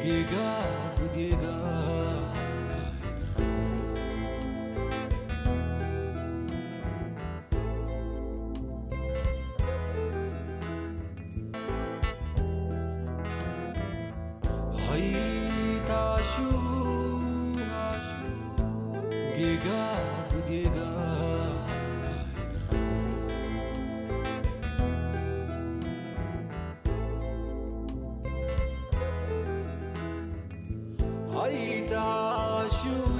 ጌጋ ብጌጋ ኣይትዓሹ፣ ጌጋ ብጌጋ ኣይትዓሽዊ፣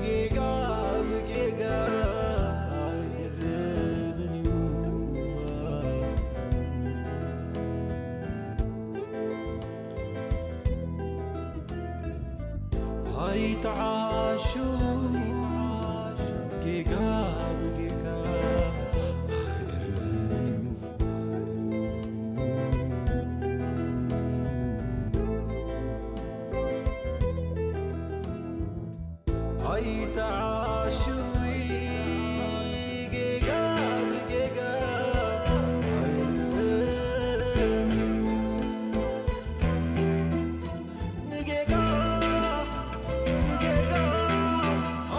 ጌጋ ብጌጋ ኣይእረምን እዩ። ኣይትዓሽዊ፣ ጌጋ ብጌጋ ኣይእረምን እዩ። ኣይትዓሽዊ፣ ጌጋ ብጌጋ ኣይእረምን እዩ። ንጌጋ ብጌጋ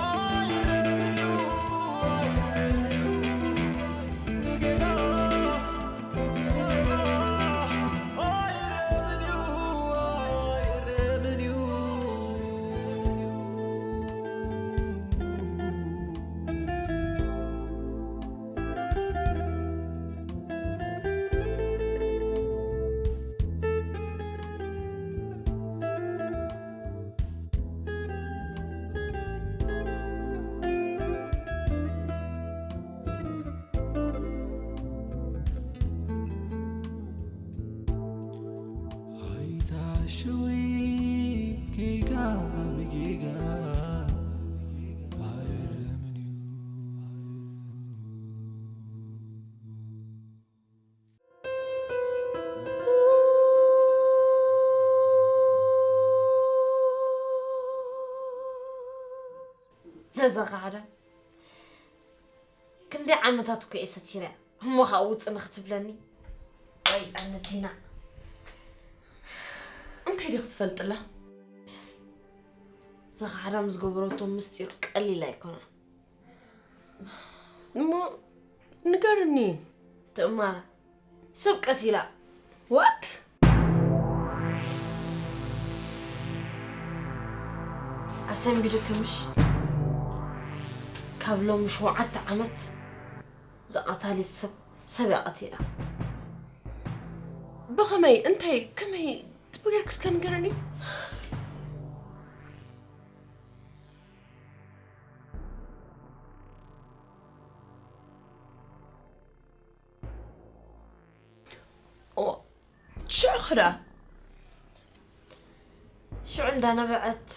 ኣይእረምን እዩ። ንጌጋ ኣይትዓሽዊ፣ ጌጋ ብጌጋ ኣይእረምን እዩ። ነዛ ኻዕዳ ክንደይ ዓመታት እኮ እየ ሰቲረያ፣ እሞ ኸዓ ውፅ ንኽትብለኒ? ወይ ኣነ ዲና። እንታይ ዲኺ ትፈልጥላ? እዛ ኻዕዳ ምስ ገበረቶ ምስጢር ቀሊል ኣይኮነን። እሞ ንገርኒ። ትእማራ ሰብ ቀቲላ። What? ኣሰንቢዱ ክምሽ ካብ ሎሚ ሸውዓተ ዓመት ዝቐታሊት ሰብ ሰብ እያ ቀቲላ። ብኸመይ? እንታይ? ከመይ? ጽቡቅ ጌርክ እስከ ንገረኒ። ኦ፣ ሽዑ ኸ ደኣ? ሽዑ እንዳነበዐት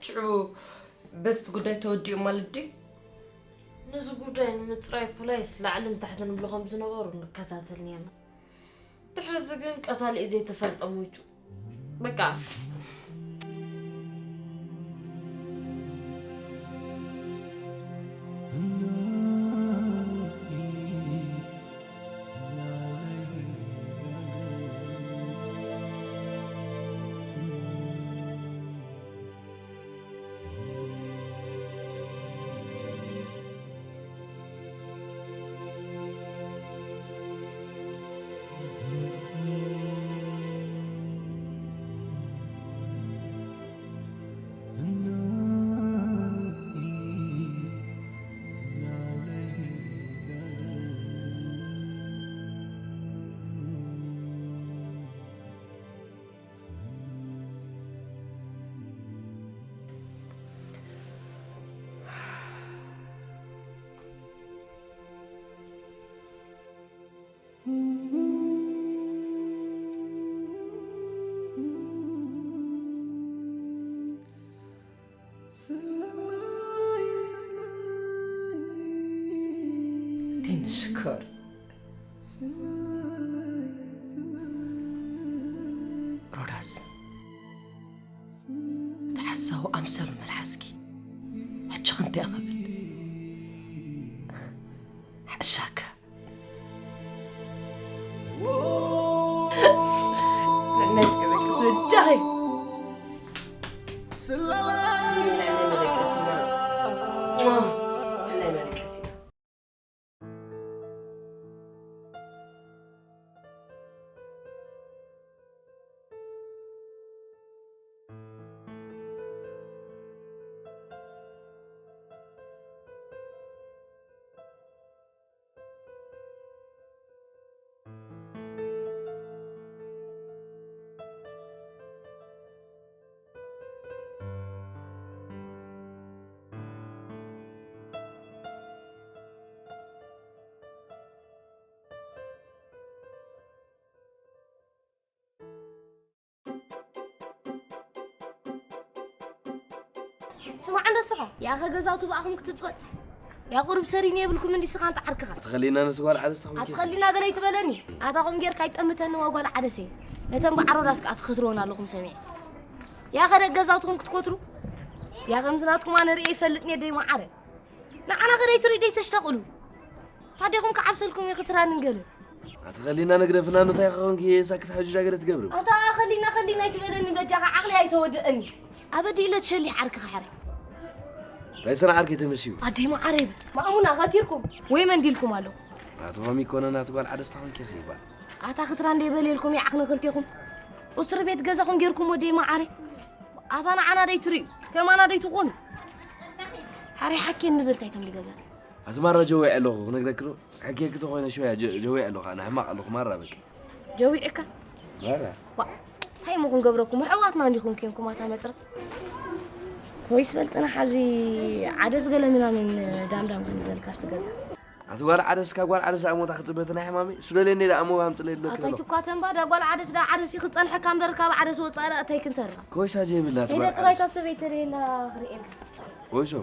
ሽዑ በዚ እቲ ጉዳይ ተወዲኡ ማለት ድዩ? ነዚ ጉዳይ ንምጽራይ ፖላይስ ላዕልን ታሕትን ይብሉ ከም ዝነበሩ ንከታተል ኔርና። ድሕሪ እዚ ግን ቀታሊኡ ዘይተፈልጠ ሞይቱ። በቃ። ሽኮር። ሮዳስ፣ እቲ ሓሳዊ ኣምሰሉ መልሓስኪ፣ ሕጂ ክንታይ ክብል? ሓሻካ። ንዕናይ እስከ በቃ ስወዳኸይ። ንዕናይ መደቀሲ ነው። ንዕናይ መደቀሲ ነው። ስማዕ እንዶ ስኻ፣ ያኸ ገዛውቱ ብኣኹም ክትጽወጽ። ያ ቁሩብ ሰሪን የብልኩም እንዲ ስኻ እንተ ዓርክኻ። ኣትኸሊና ነቲ ጓል ዓደስ ተኹም ኣትኸሊና ገለ ይትበለኒ። ኣታ ኹም ጌርካ ኣይጠምተኒ ዋ ጓል ዓደሰ። ነተን ብዓሮ ራስ ከኣ ትኸትርወን ኣለኹም ሰሚዐ። ያኸ ደገ ገዛውትኹም ክትኮትሩ። ያ ከምዚ ናትኩም ኣነ ርእየ ይፈልጥኒ ደይ መዓረ። ንዓና ከ ደይትርኢ ደይተሽተቕሉ። ታዲኹም ክዓብሰልኩም እዩ ክትራንን ገለ። ኣቲ ኸሊና ነግደፍና ኖ እንታይ ኸኾንኪ ሳክት ሓጁጃ ገለ ትገብሪ? ኣታ ኸሊና ኸሊና ኣይትበለኒ በጃኻ ዓቕሊ ኣይተወድእኒ። ኣበዲ ኢለ ትሸሊሕ ዓርክኻ ሕራይ። እንታይ ሰና ዓርከይ ተመሲዩ? ኣደይ መዓረይ ማእሙና ኸቲርኩም ወይ መንዲልኩም ኣለኹ። ኣቲ ሆም ይኮነ ናቲ ጓል ዓደስ ተኾንኪ ኸይባ። ኣታ ክትራ እንደ በልየልኩም ይዓኽኒ ክልቴኹም። ኡስትሪ ቤት ገዛኹም ጌርኩም ወደይ መዓረይ። ኣታ ንዓና ደይ ትርእዩ ከማና ደይ ትኾኑ። ሓሪ ሓኬ እንብል እንታይ ከም ዝገብር። ኣቲ ማራ ጀዊዐ ኣለኹ ክነግረኪ ዶ? ሕኬኪ ተኾይነ ሽወያ ጀ-፣ ጀዊዐ ኣለኹ ኣነ ሕማቕ ኣለኹ ማራ በቂ። ጀዊዕካ? ማራ። ዋ፣ እንታይ እሞ ክንገብረኩም ኣሕዋትና እንዲኹም ኬንኩም ኣታ መጽረ። ኮይስ በልጥና ሓብዚ ዓደስ ገለ ምናምን ዳምዳም ክንበል ካብቲ ገዛ። ኣቲ ጓል ዓደስ ካብ ጓል ዓደስ ኣሞታ ክጽበትና ሕማሚ እሱ ደልየኒ ዳ ኣሞ ኣምጽለ ይብለኪ ኣታይ ኣለኹ። ትኳተንባ ዳ ጓል ዓደስ ዳ ዓደስ ይኽጸንሐካ እምበር ካብ ዓደስ ወጻእ ዳ እንታይ ክንሰርሕ? ኮይሳ ጀይብላ ኣቲ ጓል ሄደ ጥራይ ዓደስ። እታ ሰበይቲ ተርእየላ ክርእየልካ። ኮይሶ።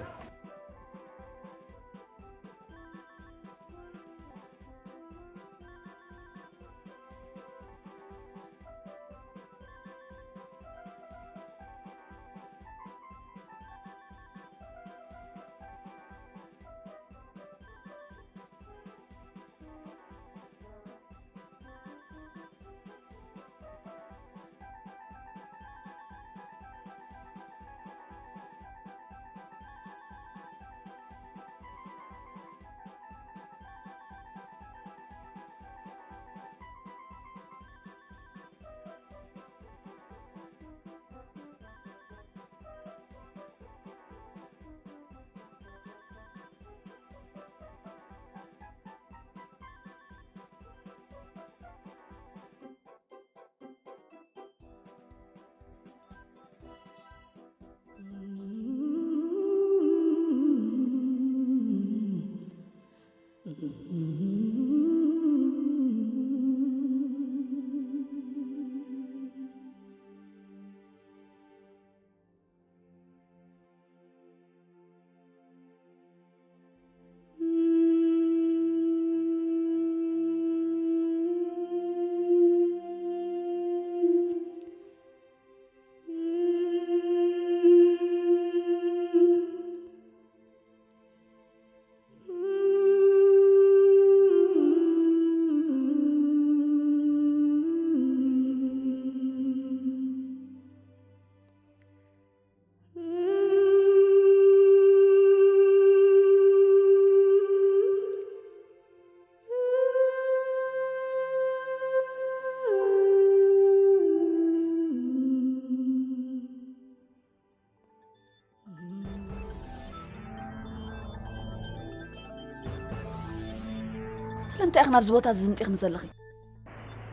ስለምንታይ ኢኺ ናብዚ ቦታ እዚ ዝምጢኽኒ ዘለኺ?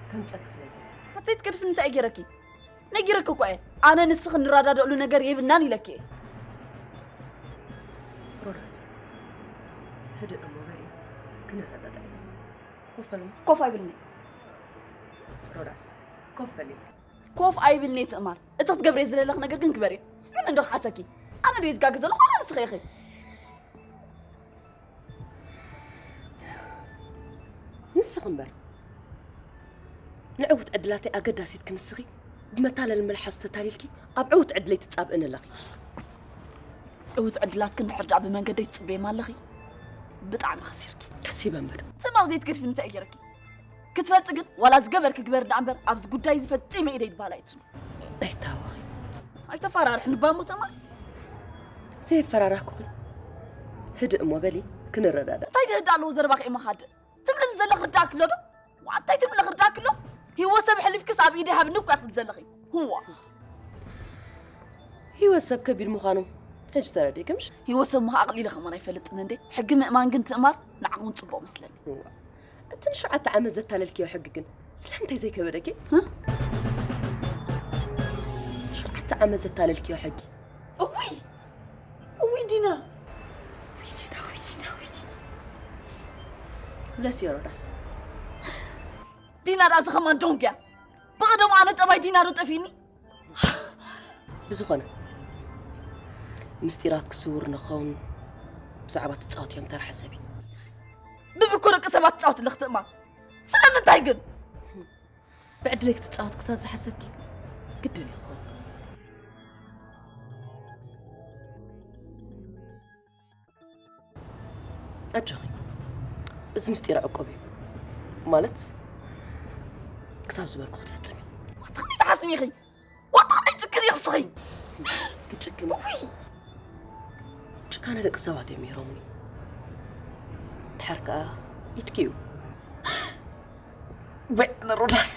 ከም ጸርፊ ስለ ዘሎ። ኣትዘይትገድፍኒ እንታይ ገይረኪ? ነጊረኪ እኮ እየ። ኣነ ንስኺ ንረዳደእሉ ነገር የብልናን ኢለኪ እየ። ሮዳስ፣ ህድእ እሞ በይ፣ ክንረዳዳእ ኢና። ኮፍ በል እሞ። ኮፍ ኣይብልኒ። ሮዳስ፣ ኮፍ በሊ። ኮፍ ኣይብልኒ ትእማር። እቲ ክትገብርዮ ዝደለኺ ነገር ግን ግበርዮ። ስምዕኒ እንዶ ክሓተኪ። ኣነ ድየ ዝጋገ ዘለኹ ዋላ ንስኺ ኢኺ? ንስኺ እምበር፣ ንዕውት ዕድላተይ ኣገዳሲት ክንስኺ፣ ብመታለሊ መልሓሱ ተታሊልኪ፣ ኣብ ዕውት ዕድለይ ትጻብእኒ ኣለኺ። ዕውት ዕድላትኪ እንድሕር ደኣ ብመንገደይ ትጽበየም ኣለኺ፣ ብጣዕሚ ከሲርኪ። ከሲበ እምበር። ትእማር ዘይትገድፊ እንታይ እዩ ገይረኪ? ክትፈልጢ ግን፣ ዋላ ዝገበርኪ ግበር ደኣ እምበር፣ ኣብዚ ጉዳይ እዚ ፈጺመ ኢደይ ድባል ኣይእቱን። ኣይታወኺ። ኣይተፈራርሕኒ ባሞ ትእማር። ዘየፈራራህኩኺ። ህድእ እሞ በሊ፣ ክንረዳዳእ። እንታይ ትህድእ ኣለዎ ዘረባኺ እሞ ካድእ? ትብልኒ ዘለኺ ርዳእኪ ኣሎ ዶ? ዋንታይ ትብልኺ ርዳእኪ ኣሎ? ህይወት ሰብ ሕሊፍክስ ኣብ ኢደይ ሃብኒ እኮ ኢኺ ዘለኺ። ህዋ። ህይወት ሰብ ከቢድ ምዃኑ ሕጂ ተረዲእኪ ምሽ? ህይወት ሰብ ምኻ ኣቕሊለ ከማን ኣይፈልጥን እንዴ? ሕጊ ምእማን ግን ትእማር ንዓኹን ጽቡቕ መስለኒ። ህዋ። እቲ ንሸውዓተ ዓመት ዘታለልክዮ ሕጊ ግን ስለምንታይ ዘይከበደኪ? እ? ሸውዓተ ዓመት ዘታለልክዮ ሕጊ። እውይ! እውይ ዲና! እውይ ዲና፣ እውይ ዲና፣ እውይ ዲና። ብለስዮ ሮዳስ። ዲና ደኣ እዚ ከማን ዶንግያ። ብቐደሙ ኣነ ጠባይ ዲና ዶ ጠፊኒ? ብዝኾነ፣ ምስጢራት ክስውር ንኸውን ብዛዕባ ትጻወትዮም ተራ ሓሰቢ። ብብኮ ደቂ ሰባት ትጻወት ኣለኺ ትእማር። ስለምንታይ ግን? ብዕድለይ ክትጻወት ክሳብ ዝሓሰብኪ ግድን እዩ ክኸውን። ኣጆኺ፣ እዚ ምስጢር ዕቁብ እዩ። ማለት፣ ክሳብ ዝበልኩ ክትፍጽሚ። ዋታ ከመይ ትሓስቢ ኢኺ? ዋታ ከመይ ትጭክኒ ኢኺ እስኺ? ክትጭክኒ? ውይ! ጭካነ ደቂ ሰባት እዮም ይህረሙኒ። ድሓር ከኣ ኢድኪ እዩ። ወይ ኣነ ሮዳስ።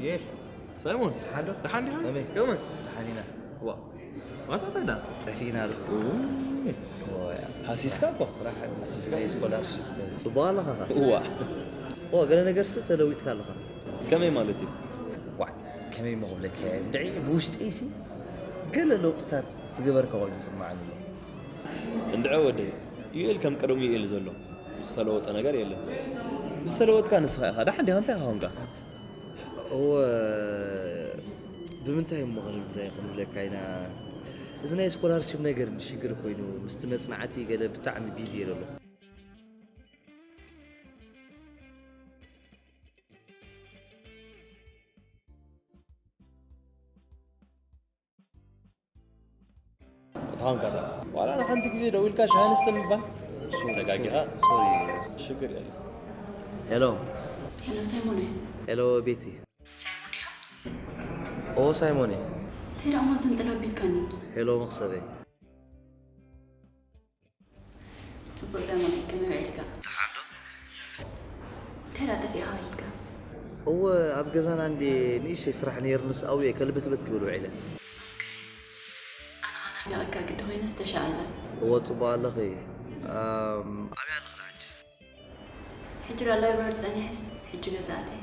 ኬፍ ሳይሞን ሓዶ ደሓን ዲኻ? ከመይ? ከመይ? ደሓን ኢና። ዋ ማታ እንታይ ዳ? ጠፊእና ኣለኹ። ኡይ፣ ኦ፣ ያ። ሃሲስካ እኮ ስራሕ ሃሲስካ ናይ ሃሲስካ። ስኮላርሽፕ ጽቡቕ ኣለኻ ኸ? እዋ ኦ፣ ገለ ነገርሲ ተለዊጥካ ኣለኻ። ከመይ ማለት እዩ? ዋይ፣ ከመይ እሞ ክብለካ እየ። እንድዒ ብውሽጢ ሲ ገለ ለውጥታት ዝገበርካ ኮይኑ ይስምዓኒ ኣሎ። እንድዒ ወደይ ዩኤል ከም ቀደሙ ዩኤል ዘሎ ዝተለወጠ ነገር የለን። ዝተለወጥካ ንስኻ ኢኻ። ደሓን ዲኻ? እንታይ ኢኻ ኮንካ? እወ ብምንታይ እሞ ክንብል ክንብለካ ኢና። እዚ ናይ ስኮላርሽፕ ነገር ሽግር ኮይኑ ምስቲ መጽናዕቲ ገለ ብጣዕሚ ቢዚ እየ ዘለኹ። እታ ኮንካ እታ ዋላ ንሓንቲ ግዜ ደው ኢልካ ሻሃ ንስተ ምባል ተጋጊኻ። ሶሪ። ሽግር የለን። ሄሎ ሄሎ ሳይሞን፣ ሄሎ ቤቲ። ሳይሞን ዲኻ? ኦ ሳይሞን እየ። እንታይ ደኣ እሞ ዘንጠላ ኣቢልካኒ? ሄሎ መኽሰበይ። ጽቡቕ ሳይሞን፣ ከመይ ውዒልካ? ደሓን ዶ? እንታይ ደኣ ጠፊእኻ ውዒልካ? እወ ኣብ ገዛና እንዴ ንእሽተይ ስራሕ ነይርንስ ኣውየ ከልበትበት ክብል ውዒለ። ኣነ ኸኣ ናፊቐካ ግዲ ኮይነስ ተሻቒለ። እወ ጽቡቕ ኣለኺ። ኣም፣ ኣበይ ኣለኺ ንዓንቺ? ሕጂ ዳ ላይብረሪ ጸኒሐስ ሕጂ ገዛ ኣትየ።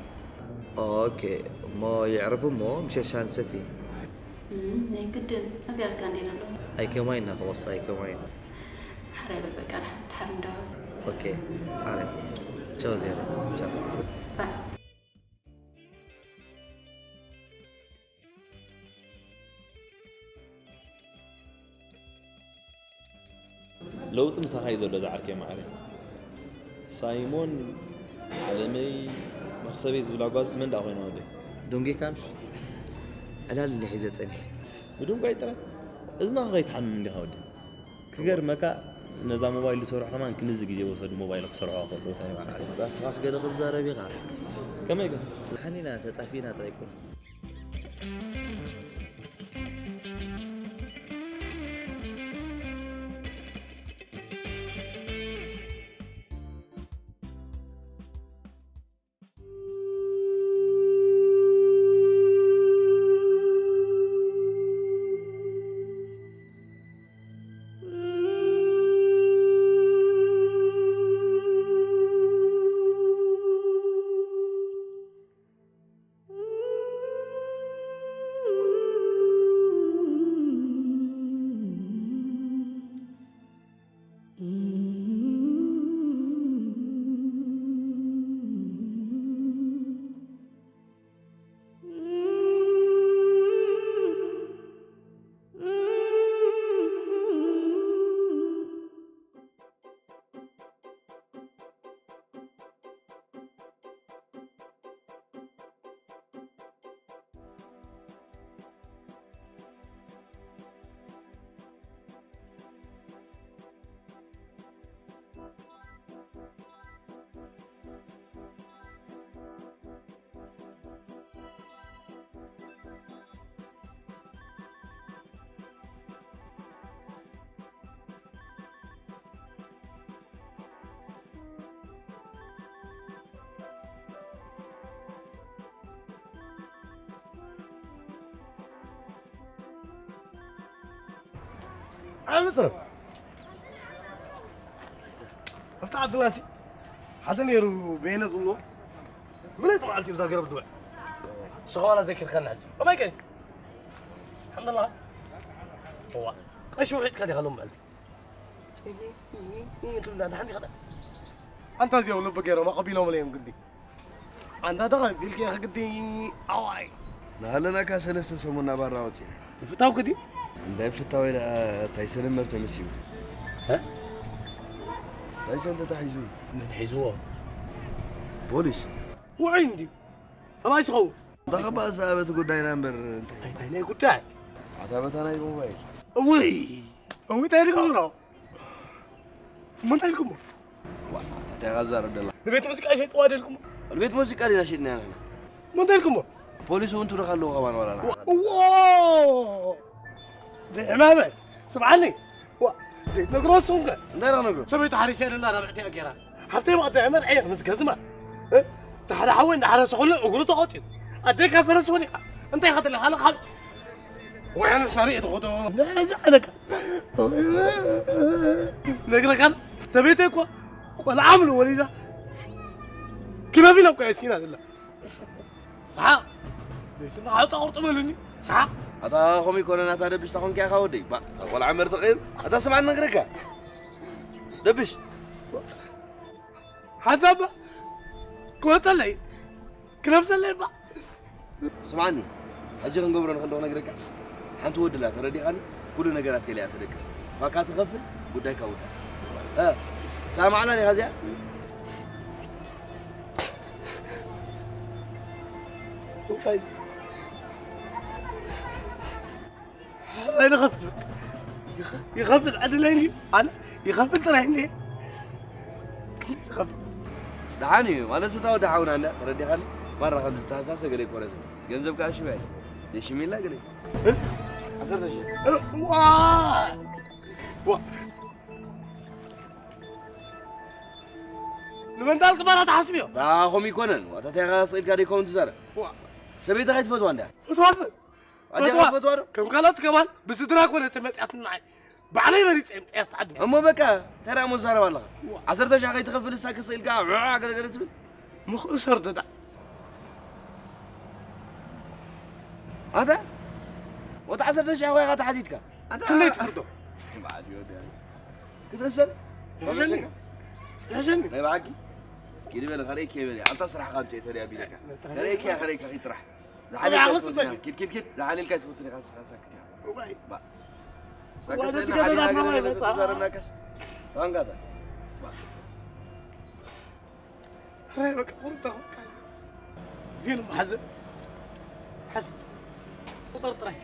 ኦኬ እሞ የዕርፍ እሞ ምሸት ሻሂ ንሰቲ። እም፣ ናይ ግድን ናፊቐካ እንዴ ኣለኹ። ኣይከማይን ናፍቖስ ኣይከማይን። ሓራይ በል በቃ፣ ድሓር እንዳው። ኦኬ ኣረ ቻው ዝያዳ ቻው። ባይ። ለውጢ ምሳኻ እዩ ዘሎ ዝዓርከይ ማዕረ። ሳይሞን ዓለመይ መኽሰበይ ዝብላ ጓልሲ መን ደኣ ኮይና ወደይ? ዶንጌካ ምሽ ዕላል እንደ ሒዘ ጸኒሐ። ብድንጓይ ጥራይ እዝንኻ ከይትሓምም እንዲኻ ወደይ። ክገርመካ ነዛ ሞባይል ዝሰርሑ ከማን ክንዚ ግዜ ወሰዱ ሞባይል ክሰርሑ ከለዉ። ራስኻስ ገለ ክዛረብ ኢኻ። ከመይ ከ? ንሓኒና ተጣፊና ጥራይ ይኮን። ዓመት ረብ ኣብቲ ዓድናሲ ሓደ ነይሩ በየነ ዝብሎ ምለጥ መዓልቲ ብዛ ገረብ ድውዕ ንስኻ ዋላ ዘኪርካኒ ሕጂ ከማይ ከ ሓምደላ እዋ ቀሺ ውሒጥካ ዲኻ ሎም መዓልቲ ትብላ ደሓን ዲኻ ኣንታ እዚኦም ልቢ ገይሮም ኣቐቢሎም ለዮም ግዲ ኣንታ ተቐቢልከ ክግዲ ኣዋይ ንሃለናካ ሰለስተ ሰሙን ናብ ኣራ ወፂና ምፍታው ግዲ እንታይ ፍታወይ ደኣ ታይሰን እምበር ተመሲቡ እ? ታይሰን ተታሒዙ መን ሒዝዎ ፖሊስ ውዑይ እንድዩ ከማይ ዝኸውን እንዳ ኸባ ዝኣበት ጉዳይና እምበር እንታይ ናይ ጉዳይ ኣታ በታ ናይ ሞባይል እውይ እውይ እንታይ ኢልኩም ነው እሞ እንታይ ኢልኩሞ እንታይ ኢኻ ትዛረብ ደላ ንቤት ሙዚቃ ይሸጥዋ ደልኩሞ ቤት ሙዚቃ ዲና ሽጥና ያለና እሞ እንታይ ኢልኩሞ ፖሊስ እውን ትረኻለዎ ከማን ዋላ ንዓኻ እዎ ሕማመ ስምዓኒ ዋ ዘይትነግሮ ንስኹም ከ እንታይ ኢኻ ነግሮ ሰበይቲ ሓሪሰ ደላ ራብዕቲ ገይራ ሃብተይ መቐዳሒ መርዐየ ምስ ገዝማ እ? እቲ ሓደ ሓወይ እንዳሓረሰ ከሎ እግሩ ተቐጢኡ ኣደይ ካብ ፈረስ ወዲቓ እንታይ ኢኻ ትልኻ ኣለኻ? ወይ ኣነስ ናበይ እየ ትኸዶ? ነዛ ኣለካ። ነግረካን ሰበይተይ እኮ ቆልዓ ምሉ ወሊዳ ክበብ ኢላ እኮ እያ ስኪና ዘላ። ሰሓቕ። ደስና ሓውፃ ቁርጥ በሉኒ። ሰሓቕ። ኣታ ከምኡ ይኮነን፣ ኣታ ደብሽ ታኾንካ ኢኻ ወደይ። ባ፣ እታ ቆልዓ መርዚ ቀይሩ። ኣታ ስምዓኒ ነግረካ። ደብሽ። ሓንሳብ ክወፀለይ ክነብሰለይ ባ። ስምዓኒ፣ ሕጂ ክንገብሮ ንኽእል ዶ ክነግረካ? ሓንቲ ወዲ ኣላ፣ ተረዲኻኒ? ኩሉ ነገራት ገሊኣ ተደቅስ። ፋካ ትኸፍል፣ ጉዳይካ ውዳእ። እ፣ ሰማዕላ ዲኻ እዚኣ? እንታይ? ኣይንኸፍል። ይኸ-፣ ይኸፍል ዕድለይ እንድዩ። ኣነ ይኸፍል ጥራይ እንድየ። ይኸፍል። ደሓን እዩ ማለት፣ እታ ወዲ ሓውና እንዳ ተረዲኻኒ? ማራ ከም ዝተሃሳሰ ገለ ይኮነ ዘሎ። ገንዘብ ከኣ ሽው ያለ። የሽሚላ ገለ። እ? ዓሰርተ ሺሕ። እ፣ ዋ! ዋ! ንመንታል ቅባላ ተሓስብዮ? ታ፣ ከምኡ ይኮነን። ዋታ እንታይ ኢኻ ስቕ ኢልካ ደይከውን ትዛረብ? ዋ! ሰበይትኻ ኣይትፈትዋ እንድያ? ፈትዋ። ኣዴኻ ፈትዋ። ትፈትዋ ዶ? ከም ካልኦት ከማን ብስድራ ኮነ ተመጽያትና። ባዕለይ መሪጸ እየ ምጽኣት ዓዲ። እሞ በቃ፣ እንታይ ደኣ እሞ ትዛረብ ኣለኻ? ዋ። ዓሰርተ ሺሕ ከይትኸፍል እሳ ክስእ ኢልካ፣ ውዕ፣ ገለ ገለ ትብል? ምኽእሰር ደዳ። ኣታ? ወታ ዓሰርተ ሺሕ ኮይኻ ተሓቲትካ? ኣታ? ክንደይ ትፈርዶ? ክትእሰር? ያሸኒ። ያሸኒ። ናይ ብሓቂ? ኪድ በል፣ ከርእየኪ በል። ኣብታ ስራሕኻ ኣምፅኦ ተሪኣ ቢለካ። ከርእየኪ እያ፣ ከርእየካ ኪድ ጥራሕ። ዝሓለልካ ኣባዕኸ ትፈትን ኢኻ። ትበል። ኪድ፣ ኪድ፣ ኪድ። ዝሓለልካ ትፈትን ኢኻ፣ ንስኻ ሳክት ኢኻ። እዋይ። ባ። እዋይ፣ ሳክት ነቲ ስለ ገደላት ሓሊና ናባይ ገለ መጻ። ተዛረብናካስ። ታንጋታ። ባ። ራይ በቃ፣ ቁርብ ተኸብካ። ዜን ማሕዘን። ሓዚ። ቁጥር ጥራይ።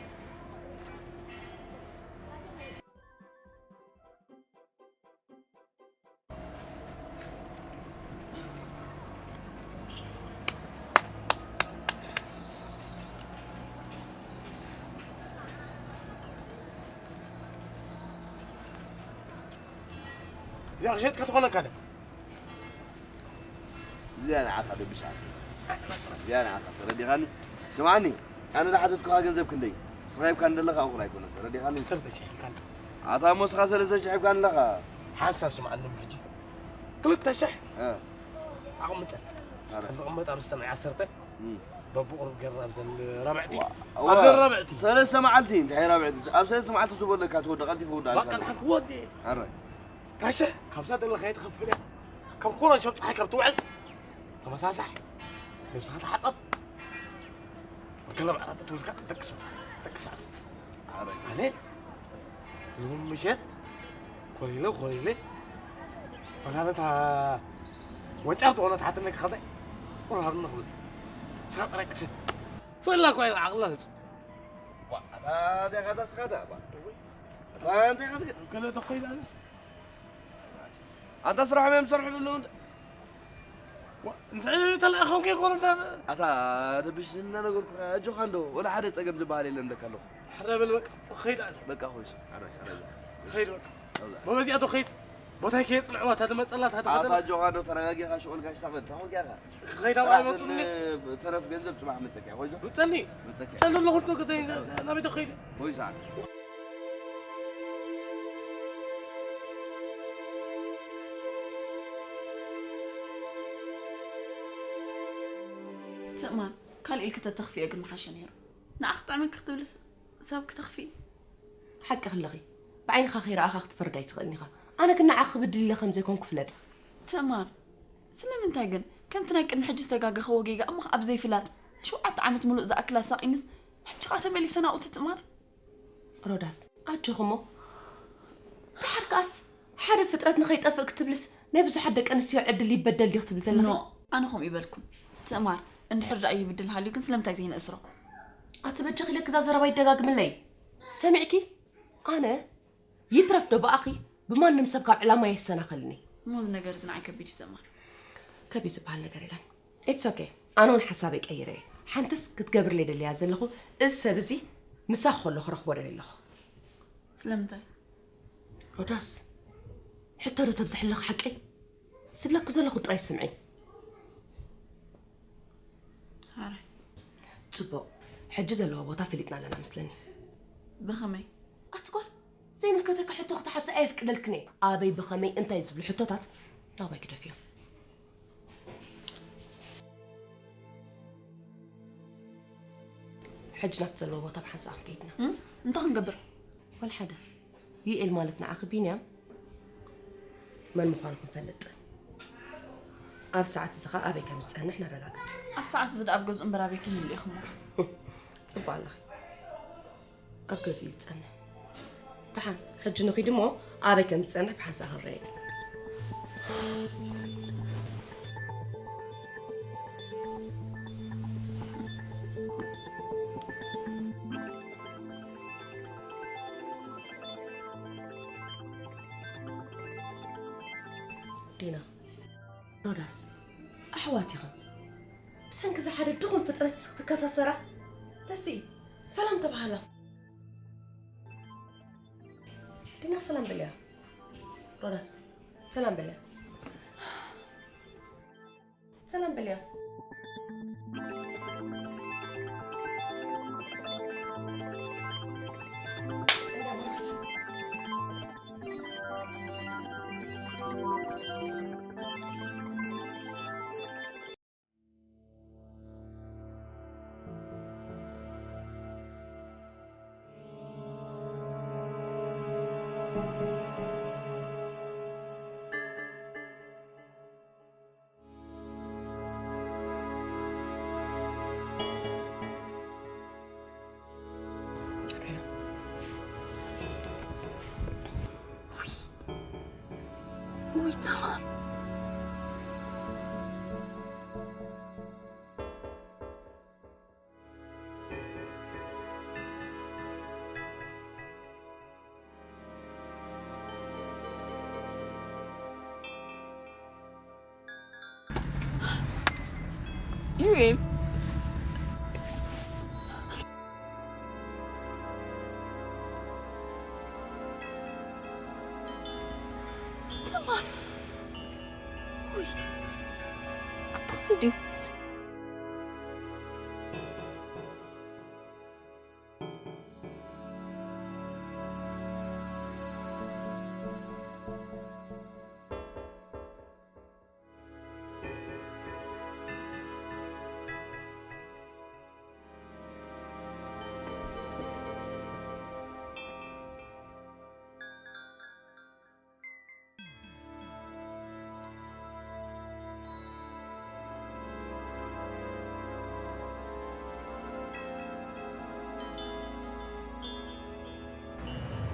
እዚኣ ክሸጥካ ትኾነካ ዶ? እዚኣ ንዓኻ ደብሻ። እዚኣ ንዓኻ ተረዲኻኒ። ስምዓኒ፣ ኣነ ዝሓተትኩኻ ገንዘብ ክንደይ? ንስኻ ሂብካኒ ዘለኻ እኹል ኣይኮነን፣ ተረዲኻኒ? ዓሰርተ ሺሕ ኢልካኒ። ኣታ እሞ ንስኻ ሰለስተ ሺሕ ሂብካኒ ኣለኻ። ሓንሳብ ስምዓኒ እሞ ሕጂ። ክልተ ሺሕ እ። ኣቕምጠን። ኣረ። ከም ዝቕመጥ ኣብ ዝተምዒ ዓሰርተ፣ እም። በብቑሩብ ጌርና ኣብዘን ራብዕቲ። ዋ-፣ ኣብዘን ዋ-፣ ራብዕቲ። ሰለስተ መዓልቲ፣ እንታይ ራብዕቲ? ኣብ ሰለስተ መዓልቲ ትበለካ ትወደ፣ ቀልጢፉ ውዳእ ባቃ ኣልካ። ንሓን ክወዲ። ኣረ። ጋሸ፣ ካብዛ ዘለኻዮ ትኸፍል እያ። ከም ኮሎን ሸብ ፀሓይ ካብ ትውዕል ተመሳሳሕ። ነብስኻ ተሓፀብ። ወገለ ማዕረ ትብልካ ደቅስ፣ ደቅስ ኣለ። ኣረ። ኣነ ሎም ምሸት ኮሊለ፣ ኮሊለ። ዋላ ነታ ወንጫር ትኾነ ተሓትነ ክኸደ። ቁርሃብ ንኽብል። ስኻ ጥራይ ቅስን። ስእላ እኮ ኢላ ዓቕላ ነጽ። ዋ፣ ኣታ፣ ኣታ፣ ኣታ፣ ስኻ ኣታ፣ ዋ። ኣታ፣ እንታይ ኢኻ ትገ-? ገለ ተኾይዳ ኣነስ። ኣንታ ስራሖም እዮም ዝሰርሑ ዘለዉ እንተ-። ዋ፣ እንታይ ተለኣኾም ከይኮኑ እንዳ-። ኣታ ደብሽ እናነገርኩኻ፣ ኣጆኻ እንዶ፣ ወላ ሓደ ጸገም ዝበሃል የለን እብለካ ኣለኹ። ሕረ በል በቃ፣ ኸይድ ኣነ። በቃ ኾይስ፣ ሕረ፣ ሕረ በል። ኸይድ በቃ። ኣብዛ። መበዚኣ ዶ ኸይድ? ቦታይ ከየጽንዕዋ፣ እታ ትመጸላ፣ እታ ኣታ ትኸደላ። ኣጆኻ እንዶ፣ ተረጋጊኻ ሽቑል ጋሽ ሳበል፣ ታኹን ኪያኻ። ክኸይድ ኣብ ጥራሕ ኣይመጹኒ። ዘለ-፣ ተረፍ ገንዘብ ጽባሕ መጸኪያ፣ ኾይዞ? ምጸኒ። መጸኪያ። ጸሉ ኣለኹ እኮ፣ ናበይ ዶ ኸይድ? ኾይሳ። ትእማን፣ ካልእ ኢልኪ ተተኽፍዮ ግን ምሓሸ ነይሩ። ንዓኺ ክጥዕመኪ ክትብልስ ሰብ ክተኽፍኢ? ሓቅኺ ኣለኺ። ብዓይንኻ ከይረኣኻ ክትፈርድ ኣይትኽእልን ኢኻ። ኣነ ግን ንዓኺ ክብድል ኢለ ከም ዘይኮንኩ ፍለጢ። ትእማን፣ ስለምንታይ ግን ከምቲ ናይ ቅድሚ ሕጂ ዝተጋገኸዎ ጌጋ እሞ ኣብ ዘይፍላጥ ሸውዓተ ዓመት ምሉእ ዝኣክል ኣሳቒንስ፣ ሕጂ ኸኣ ተመሊሰ ናብኡ ትጥማር? ሮዳስ፣ ኣጆኺ እሞ። ደሓር ከኣስ ሓደ ፍጥረት ንኸይጠፍእ ክትብልስ ናይ ብዙሓት ደቂ ኣንስትዮ ዕድል ይበደል ድዩ ክትብል ዘለኺ? ኖ፣ ኣነ ከምኡ ይበልኩን። ትእማር፣ እንድሕር ደኣ ይብድል ሃልዩ ግን ስለምንታይ ዘይንእስሮ? ኣቲ በጃኺ ለክዛ ዘረባ ይደጋግምለይ። ሰሚዕኪ? ኣነ ይትረፍ ዶ ብኣኺ ብማንም ሰብ ካብ ዕላማ የሰናኸልኒ። እሞ እዚ ነገር እዚ ንዓይ ከቢድ እዩ ትእማር። ከቢድ ዝበሃል ነገር የለን። It's okay። ኣነ እውን ሓሳበይ ቀይረ እየ። ሓንትስ ክትገብርለይ ደልያ ዘለኹ፣ እዚ ሰብ እዚ ምሳኺ ከሎ ክረኽቦ ደልየ ኣለኹ። ስለምንታይ? ሮዳስ፣ ሕቶ ዶ ተብዝሕለኺ ሓቀይ? ዝብለኪ ዘለኹ ጥራይ ስምዒ። ሓራይ። ጽቡቕ፣ ሕጂ ዘለዎ ቦታ ፈሊጥና ኣለና መስለኒ። ብኸመይ? ኣቲ ጓል፣ ዘይምልከተኪ ሕቶ ክትሓቲ ኣየፍቅደልክን እየ። ኣበይ፣ ብኸመይ፣ እንታይ ዝብሉ ሕቶታት ናባይ ግደፍዮም። ሕጂ ናብቲ ዘለዎ ቦታ ብሓንሳእ ክንከይድና። እም? እንታይ ክንገብር? ወላ ሓደ። ዩኤል ማለት ንዓኺ ቢንያም መን ምዃኑ ክንፈልጥ። ኣብ ሰዓት እዚ ኸኣ ኣበይ ከም ዝጸንሕ ነረጋግጽ። ኣብ ሰዓት እዚ ደኣ ኣብ ገዝኡ እምበር ኣበይ ክህሉ ኢኹሞ? ጽቡቕ ኣለኺ። ኣብ ገዝኡ እዩ ዝጸንሕ። ደሓን፣ ሕጂ ንኺድ እሞ ኣበይ ከም ዝጸንሕ ብሓንሳእ ክንረኣየኒ። ዲና፣ ሮዳስ፣ ኣሕዋት ኢኽን። ብሰንኪ እዚ ሓደ ድኹም ፍጥረት ክትከሳሰራ? ተስኢ፣ ሰላም ተባሃላ። ዲና፣ ሰላም በልያ። ሮዳስ፣ ሰላም በልያ። ሰላም በልያ። ውይ፣ ተማር። ዩኤል። ተማር። ውይ፣ ኣታ ክፍዝ ድዩ?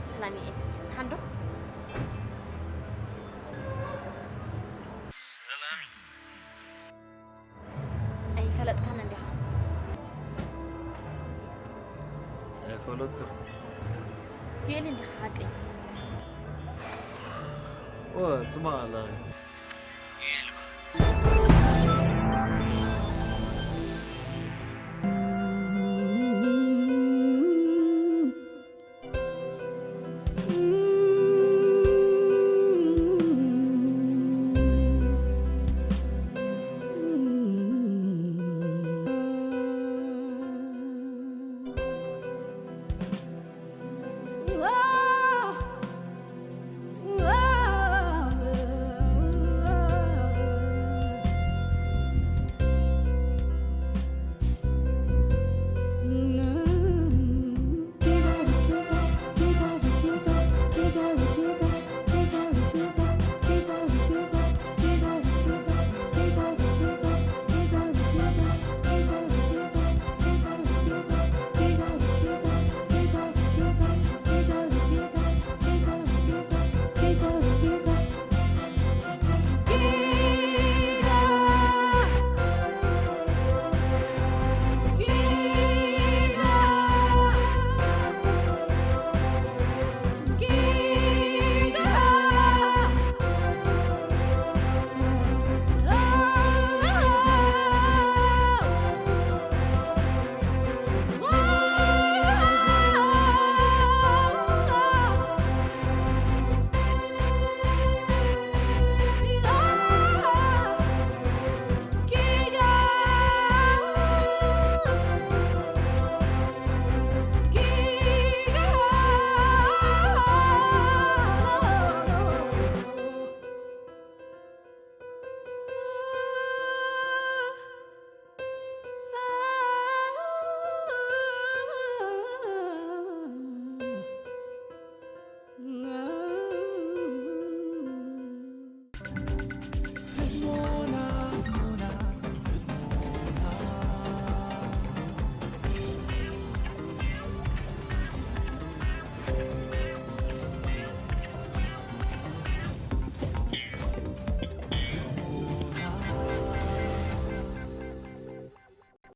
ሰላም እየ። ደሓን ዶ? ሰላም። ኣይፈለጥካን እንዲኻ? ኣይፈለጥኩ። ዩኤል እንዲኻ ሓቀይ? ወ፣ ጽማቕ ኣላ።